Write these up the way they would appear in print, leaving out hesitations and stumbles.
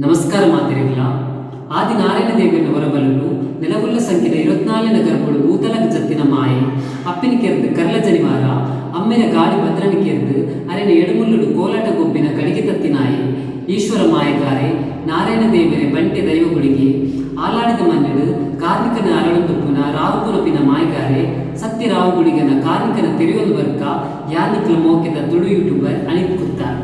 ನಮಸ್ಕಾರ ಮಾತೆರೆಗ್ಲಾ. ಆದಿ ನಾರಾಯಣ ದೇವೆರ್ನ ಒರಬಲೊಡು ನೆಲವುಲ್ಲ ಸಂಖ್ಯೆದ ಇರತ್ನಾಲ್ನೆನ ಗರ್ಭೊಡು ಭೂತಲಗ್ ಜತ್ತಿನ ಮಾಯೆ ಅಪ್ಪೆನ್ ಕೆರ್ದ್ ಕರ್ಲ ಜನಿವಾರ, ಅಮ್ಮೆನ ಗಾಳಿ ಭದ್ರನ್ ಕೆರ್ದ್ ಅರೆನ ಎಡಮುಲ್ಲುಡು ಕೋಲಾಟ ಗೊಬ್ಬಿನ ಗಡಿಗೆ ತತ್ತಿನಾಯೆ ಈಶ್ವರ ಮಾಯಗಾರೆ ನಾರಾಯಣ ದೇವೆರೆ ಬಂಟೆ ದೈವ ಗುಳಿಗೆ. ಆಲಾಡಿದ ಮಣ್ಣ್ ಡ್ ಕಾರ್ನಿಕನ್ ಅರಳೊಂದುಪ್ಪುನ ರಾವು ಕೊನೊಪಿನ ಮಾಯಗಾರೆ ಸತ್ಯ ರಾವು ಗುಳಿಗನ ಕಾರ್ನಿಕನ್ ತೆರಿಯೊಂದು ಬರ್ಕ ಯಾನ್ ನಿಕ್ಲೆ ಮೋಕೆದ ತುಳು ಯೂಟ್ಯೂಬರ್ ಅನಿತ್ ಕುತ್ತಾರ್.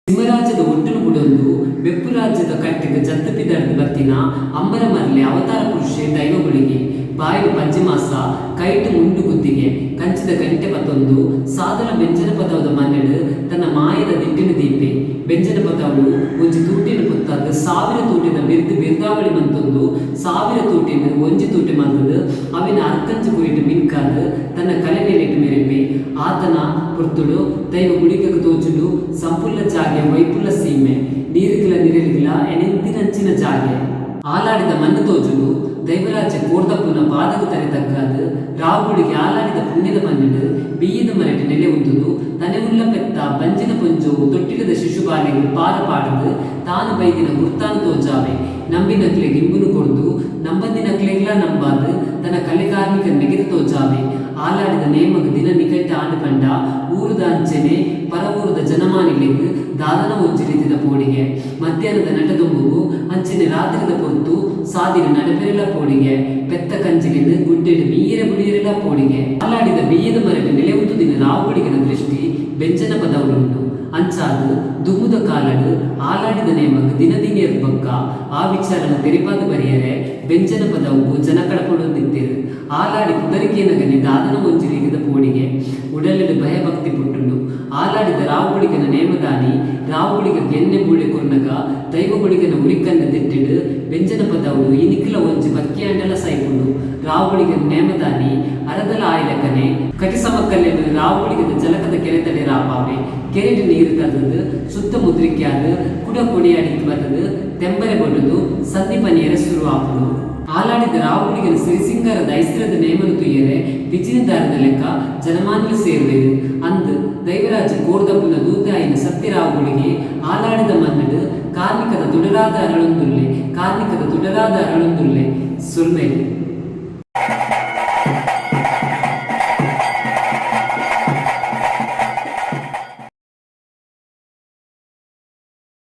ಸಿಂಹರಾಜ್ಯದ ಒಟ್ಟುನು ಬುಡೊಂದು ಬೆಪ್ಪು ರಾಜ್ಯದ ಕಟ್ಟೆಗ್ ಜತ್ತ್ ಪಿದಡ್ದ್ ಬತ್ತಿನ ಅಂಬರ ಮರ್ಲೆ ಅವತಾರ ಪುರುಷೆ ದೈವ ಗುಳಿಗೆ. ಬಾಯಿಡ್ ಪಂಜಿ ಮಾಸ, ಕೈಟ್ ಮುಂಡು ಗುದ್ದಿಗೆ, ಕಂಚಿದ ಗಂಟೆ ಪತೊಂದು ಸಾದಲ ಬೆಂಜನಪದವುದ ಮಣ್ಣ್ ಡ್ ತನ್ನ ಮಾಯದ ದಿಟ್ಟಿನ್ ದೀಪೆ. ಬೆಂಜನಪದವುಡು ಒಂಜಿ ತೂಟೆನ್ ಪೊತ್ತಾದ್ ಸಾವಿರ ತೂಟೆದ ಬಿರ್ದ್ ಬಿರ್ದಾವಳಿ ಮಂತೊಂದು ಸಾವಿರ ತೂಟೆನ್ ಒಂಜಿ ತೂಟೆ ಮಲ್ತ್ದ್ ಅವೆನ್ ಅರ್ಕಂಜಿ ಗುರಿಟ್ ಮಿನ್ಕಾದ್ ತನ್ನ ಕಲೆ ನೆಲೆಟ್ ಮೆರೆಪೆ. ಆತನ ಪೊರ್ತುಡು ದೈವ ಗುಳಿಗಗ್ ತೋಜುಂಡು ಸಂಪುಲ್ಲ ಜಾಗೆ ಒಯ್ಪುಲ್ಲ ಸೀಮೆ. ನೀರ್ಗ್ಲ ನಿರೆಲ್ಗ್ಲ ಎನೆಂತಿನಂಚಿನ ಜಾಗೆ. ಆಲಾಡಿದ ಮಣ್ಣ್ ತೋಜುಂಡು. ದೈವರಾಜೆ ಕೋರ್ದಬ್ಬುನ ಪಾದಗ್ ತರೆ ತಗ್ಗಾದ್ ರಾವುಗುಳಿಗೆ ಆಲಾಡಿದ ಪುಣ್ಯದ ಮಣ್ಣ್ ಡ್ ಬೀಯದ ಮರೆಟ್ ನೆಲೆ ಉಂತುದು ತನೆವುಲ್ಲ ಪೆತ್ತ, ಬಂಜಿನ ಪೊಂಜೊವು, ತೊಟ್ಟಿಲದ ಶಿಶು ಬಾಲೆಗ್ ಪಾರ ಪಾಡುದ್ ತಾನ್ ಬೈದಿನ ಗುರ್ತಾನ್ ತೋಜಾವೆ. ನಂಬಿನಕ್ಲೆಗ್ ಇಂಬುನು ಕೊರ್ದು ನಂಬಂದಿನಕ್ಲೆಗ್ಲಾ ನಂಬಾದ್ ತನ್ನ ಕಲೆ ಕಾರ್ನಿಕನ್ ಮೆಗೆದ್ ತೋಜಾವೆ. ಆಲಾಡಿದ ನೇಮಗ್ ದಿನ ನಿಗಂಟ್ ಆಂಡ್ ಪಂಡ ಊರುದ ಅಂಚೆನೆ ಪರ ಊರುದ ಜನಮಾನಿಲೆಗ್ ದಾದನ ಒಂಜಿ ರೀತಿದ ಪೋಡಿಗೆ. ಮಧ್ಯಾಹ್ನದ ನಟದೊಂಬುಗು ಅಂಚೆನೆ ರಾತ್ರೆದ ಪೊರ್ತು ಸಾದಿಡ್ ನಡಪೆರೆಲಾ ಪೋಡಿಗೆ. ಪೆತ್ತ ಕಂಜಿಲೆನ್ ಗುಡ್ಡೆಡ್ ಮೀಯೆರೆ ಬುಡಿಯೆರೆಲಾ ಪೋಡಿಗೆ. ಆಲಾಡಿದ ಬೀಯದ ಮರಟ್ ನಿಲೆ ಉಂತುದಿನ ರಾವುಗುಳಿಗನ ದೃಷ್ಟಿ ಬೆಂಜನ ಪದವುಡುಂಡು. ಅಂಚಾದ್ ದುಂಬುದ ಕಾಲಡ್ ಆಲಾಡಿದ ನೇಮಗ್ ದಿನ ದೀನೆರ್ದ್ ಬೊಕ್ಕ ಆ ವಿಚಾರನ್ ತೆರಿಪಾದ್ ಬರಿಯೆರೆ ಬೆಂಜನ ಪದವುಗು ಜನ ಕಡಪುಡೊಂದಿತ್ತೆರ್. ಆಲಾಡಿ ಪುದರ್ ಕೇನಗನೆ ದಾದನ ಒಂಜಿ ರೀತಿದ ಪೋಡಿಗೆ. ಉಡಲ್ ಡ್ ಭಯ ಭಕ್ತಿ ಪುಟ್ಟುಂಡು. ಆಲಾಡಿದ ರಾವುಗುಳಿಗನ ನೇಮದಾನಿ ರಾವುಗುಳಿಗಗ್ ಎಣ್ಣೆ ಬೂಳ್ಯ ಕೊರ್ನಗ ದೈವ ಗುಳಿಗನ ಉರಿಕನ್ನ್ ದಿಟ್ಟಿಡ್ ಬೆಂಜನ ಪದವುಡು ಇನಿಕ್ಲ ಒಂಜಿ ಪಕ್ಕಿಯಾಂಡಲ ಸೈಪುಂಡು. ರಾವುಗುಳಿಗನ ನೇಮದಾನಿ ಅರದಲ ಆಯಿಲೆಕನೆ ಕಟಿಸಮಕ್ಕಲ್ಲೆನ್ ರಾವುಗುಳಿಗದ ಜಲಕದ ಕೆರೆತಡೆ ರಾಪಾವೆ. ಕೆರೆಟ್ ನೀರ್ ತಲ್ತ್ದ್ ಸುತ್ತ ಮುದ್ರಿಕೆ ಆದ್ ಕುಡ ಕೊಡಿಯಡಿಕ್ ಬತ್ತ್ದ್ ತೆಂಬರೆ ಬೊಟ್ಟುದು ಸಂಧಿ ಪನಿಯೆರೆ ಸುರು ಆಪುಂಡು. ಆಲಾಡಿದ ರಾವುಗುಳಿಗನ ಸಿರಿಸಿಂಗಾರದ ಐಸಿರದ ನೇಮನ್ ತೂಯೆರೆ ಪಿಜಿನ್ ದಾರೆದ ಲೆಕ ಜನಮಾನಿಲು ಸೇರುವೆರ್. ಅಂದ್ ದೈವರಾಜೆ ಕೋರ್ದಬ್ಬುನ ದೂತೆ ಆಯಿನ ಸತ್ಯ ರಾವುಗುಳಿಗೆ ಆಲಾಡಿದ ಮಣ್ಣ್ ಡ್ ಕಾರ್ನಿಕದ ತುಡರಾದ್ ಅರಳೊಂದುಲ್ಲೆ ಕಾರ್ನಿಕದ ತುಡರಾದ್ ಅರಳೊಂದುಲ್ಲೆ. ಸೊಲ್ಮೆಲು.